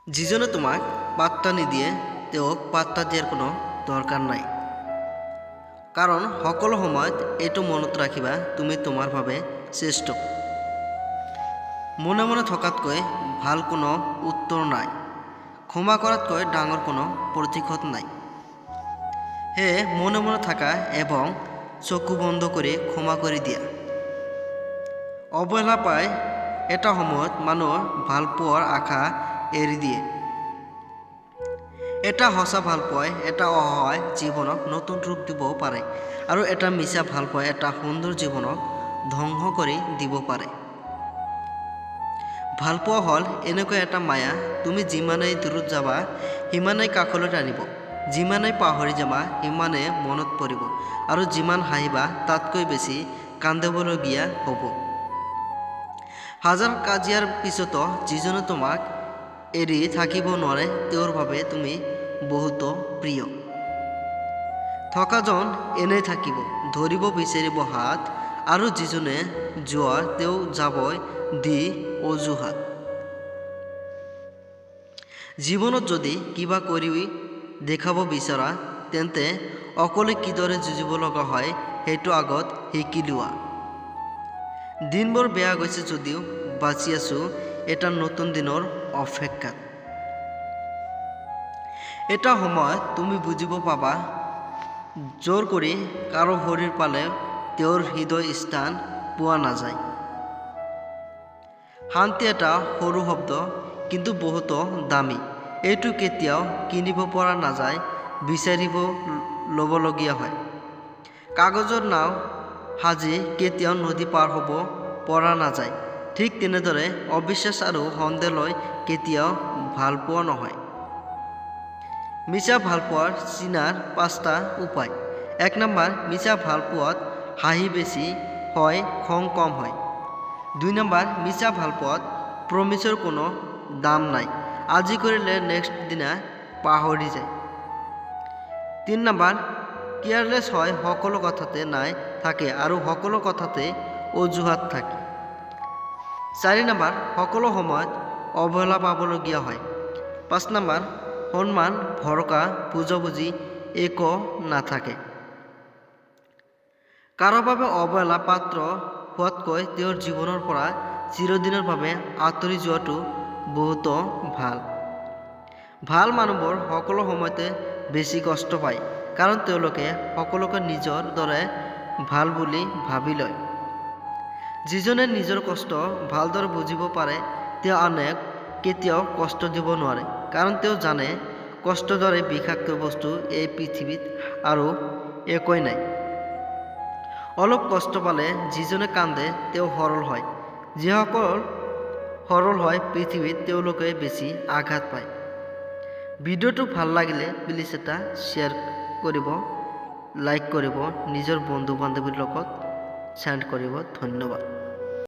যিজনে তোমাক পাত্তা নিদিয়ে, তেওঁক পাত্তা দিয়াৰ কোনো দৰকাৰ নাই। কাৰণ সকলো সময়ত এইটো মনত ৰাখিবা, তুমি তোমাৰ বাবে শ্ৰেষ্ঠ। মনে মনে থকাতকৈ ভাল কোনো উত্তৰ নাই। ক্ষমা কৰাতকৈ ডাঙৰ কোনো প্ৰতিশোধ নাই। সেয়ে মনে মনে থাকা এবং চকু বন্ধ কৰি ক্ষমা কৰি দিয়া। অৱহেলা পাই এটা সময়ত মানুহ ভালপোৱাৰ আশা এৰি দিয়ে। এটা সঁচা ভালপোৱাই এটা অসহায় জীৱনক নতুন ৰূপ দিব পাৰে আৰু এটা মিছা ভালপোৱাই এটা সুন্দৰ জীৱনক ধ্বংস কৰি দিব পাৰে। ভালপোৱা হ'ল এনেকুৱা এটা মায়া, তুমি যিমানেই দূৰত যাবা সিমানেই কাষলৈ টানিব, যিমানেই পাহৰি যাবা সিমানেই মনত পৰিব আৰু যিমান হাঁহিবা তাতকৈ বেছি কান্দিবলগীয়া হ'ব। হাজাৰ কাজিয়াৰ পিছতো যিজনে তোমাক এৰি থাকিব নোৱাৰে, তেওঁৰ বাবে তুমি বহুতো প্ৰিয়। থকাজন এনেই থাকিব, ধৰিব বিচাৰিব হাত, আৰু যিজনে যোৱা তেওঁ যাবই দি অজুহাত। জীৱনত যদি কিবা কৰি দেখাব বিচৰা, তেন্তে অকলে কিদৰে যুঁজিব লগা হয় সেইটো আগত শিকি লোৱা। দিনবোৰ বেয়া গৈছে যদিও বাচি আছোঁ এটা নতুন দিনৰ অপেক্ষাত। এটা সময়ত তুমি বুজিব পাবা, জোৰ কৰি কাৰো শৰীৰ পালে তেওঁৰ হৃদয় স্থান পোৱা নাযায়। শান্তি এটা সৰু শব্দ, কিন্তু বহুতো দামী। এইটো কেতিয়াও কিনিব পৰা নাযায়, বিচাৰিব ল'বলগীয়া হয়। কাগজৰ নাও সাজি কেতিয়াও নদী পাৰ হ'ব পৰা নাযায়। ঠিক তেনেদৰে অবিশ্বাস আৰু সন্দেহ লৈ কেতিয়াও ভালপোৱা নহয়। মিছা ভালপোৱাৰ চিনাৰ 5টা উপায়। 1 নম্বৰ, মিছা ভালপোৱাত হাঁহি বেছি হয়, খং কম হয়। 2 নম্বৰ, মিছা ভালপোৱাত প্ৰমিছৰ কোনো দাম নাই, আজি কৰিলে নেক্সট দিনা পাহৰি যায়। 3 নম্বৰ, কেয়াৰলেছ হয়, সকলো কথাতে নাই থাকে আৰু সকলো কথাতে অজুহাত থাকে। 4 নম্বৰ, সকলো সময়ত অৱহেলা পাবলগীয়া হয়। 5 নম্বৰ, সন্মান, ভৰসা, বুজাবুজি একো নাথাকে। কাৰো বাবে অৱহেলা পাত্ৰ হোৱাতকৈ তেওঁৰ জীৱনৰ পৰা চিৰদিনৰ বাবে আঁতৰি যোৱাটো বহুতো ভাল। ভাল মানুহবোৰ সকলো সময়তে বেছি কষ্ট পায়, কাৰণ তেওঁলোকে সকলোকে নিজৰ দৰে ভাল বুলি ভাবি লয়। যিজনে নিজৰ কষ্ট ভালদৰে বুজিব পাৰে, তেওঁ আনক কেতিয়াও কষ্ট দিব নোৱাৰে, কাৰণ তেওঁ জানে কষ্টৰ দৰে বিষাক্ত বস্তু এই পৃথিৱীত আৰু একোৱেই নাই। অলপ কষ্ট পালে যিজনে কান্দে তেওঁ সৰল হয়। যিসকল সৰল হয় পৃথিৱীত তেওঁলোকে বেছি আঘাত পায়। ভিডিঅ'টো ভাল লাগিলে প্লিজ এটা শ্বেয়াৰ কৰিব, লাইক কৰিব, নিজৰ বন্ধু বান্ধৱীৰ লগত চেণ্ড কৰিব। ধন্যবাদ।